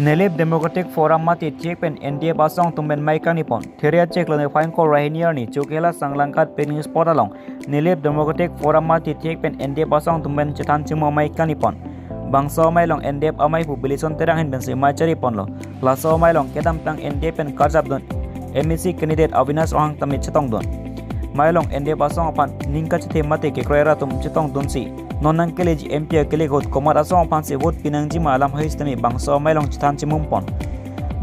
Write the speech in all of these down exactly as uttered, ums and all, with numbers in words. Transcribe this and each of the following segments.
Nilip Democratic Forum mate thik pen N D F asong atum pen mei kangni pon. Theria chiklo niphai ingkoi ra hini arni Chokihola Sanglangkhat picnic spot along Nilip Democratic Forum mate thik pen N D F asong atum pen chethan chimum mei kangni pon. Bangso amei along N D F amei pu Bilison Terang ahin pensi mei chari ponlo. Laso amei along kedamtang N D F pen karjapdun M A C candidate Avinash Ronghang tame chetongdun. Mei along N D F asong aphan ning kachethe mate kekroi arat atum chetongdunsi non nangkeleji M P akele ahut komat asong aphansi vote pinangji ma alam hais tame bangso amei along chethan chimum pon.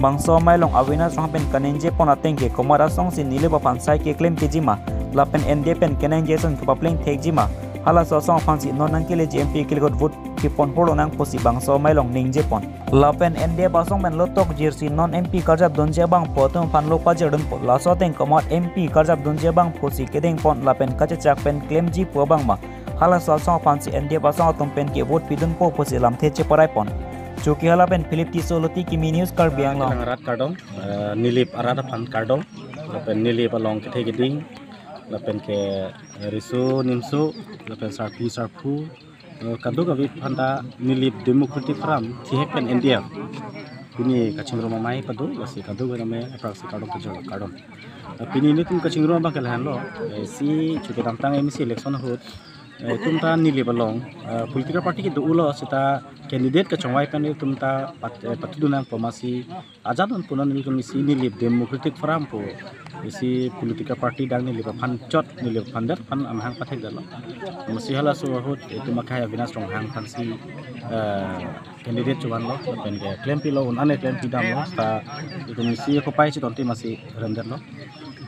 Bangso amei along Avinash Ronghang pen kaningje pon ateng ke komat asongsi Nilip aphan sai keklem keji ma lapen N D F pen keningje ason kepapleng thekji ma, halaso asong aphansi non nangkeleji M P akele ahut vote kepon holo nang pusi bangso amei along ningje pon. Lapen N D F asong pen lo tokjirsi non M P karjapdunji abangphu atum aphan lo pajirdunpo. Laso ateng komat M P karjapdunji abangphusi kedeng pon lapen kachechak pen klemji pu abang ma, halaso asong aphansi N D F asong atum pen ke vote pidunpo pusi lamthe cheparai pon. Chokihola pen Philip Tisso, Luti Kimi News, Karbi Anglong. Arat kardom, eh, Nilip arat aphan kardom, lapen Nilip along kethe keding, lapen ke riso nimso, lapen sarpi sarpo, eh, kadokave aphanta Nilip Democratic Forum thihek pen N D F pini kachingrum amei pado, lasi kadokave name apraksi kardom kejor kardom. Eh, pini nelitum kachingrum abang ke lahenlo, eh, isi chu kedamtang M A C election ahut, eh, itum ta Nilip along, eh, political party kedo-ulo seta candidate kachongvai pen itum ta pat-, eh, patudun nangpo, amatsi ajat non punon nelitum isi Nilip Democratic Forum pu isi political party dang Nilip aphan chot, Nilip aphan det aphan amahang pathekdetlo. Amatsi halaso ahut itum akhai Avinash Ronghang aphansi, eh, candidate chovan lo, lapen ke klempilo, un-an ke klempidamlo, ta itum isi kopai chiton te amatsi remdetlo.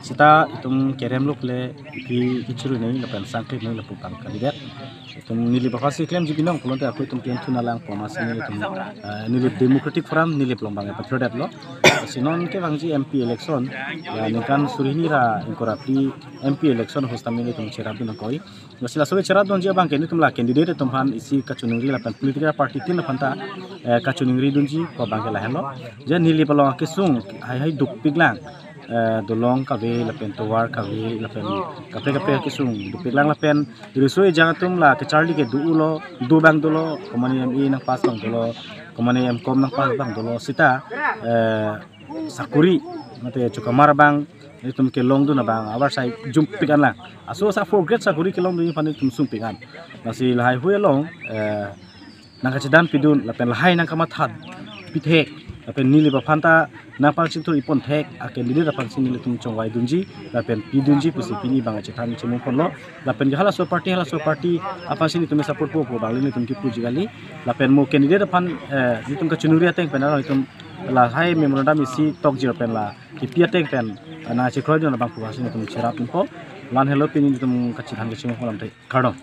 Seta itum kerem lok le ipi kechuru nei lapen sangklik nei lapu abang candidate. Itum Nilip aphansi klemji binong pulote ako itum klem thunang lang pu amatsi nelitum, eh, Nilip Democratic Forum Nilip along abang pathekdetlo. Si non kevangji M P election, ya, ningkan suri hini ra ingkoi ra phli M P election ahut tame nelitum cherapdun nangkok. Lasi laso ke cherapdunji abang ke nelitum la candidate atum aphan isi kachiningri lapen political party tin aphanta, eh, kachiningridunji pu abang ke lahenlo. Je Nilip along kesung hai hai dukpik lang, eh, dolong kave lapen tovar kave lapen kaprek kaprek kesung dukpik lang lapen riso ejang atum la kacharli kedo-ulo, do abang dolo, komane M A nangpass abang dolo, komane M Com nangpass abang dolo, seta, eh, sakuri mate chukamar abang itum kelongdun abang avarsai jumpik an lang. Aso sa fourth grade sakuri kelongdunji aphan itum sungpik an. Lasi lahai hui along, eh, nangkachedan pidun lapen lahai nangkamatha pithek lapen Nilip aphanta nangpangchingthur ipon thek a candidate aphansi nelitum chongvaidunji lapen pidunji pusi pini abang chethan chimum ponlo. Lapen ke halaso party, halaso party aphansi nelitum support po pu abang nelitum kipuji kali. Lapen mo candidate aphan, eh, nelitum kachiningri ateng pen aro nelitum lahai memorandum isi tokjir pen la kipi ateng pen, eh, nangchekroidun abangphu aphansi nelitum cherapdunpo. La-an helo pini nelitum kachethan kachimum pon lamthe. Kardom.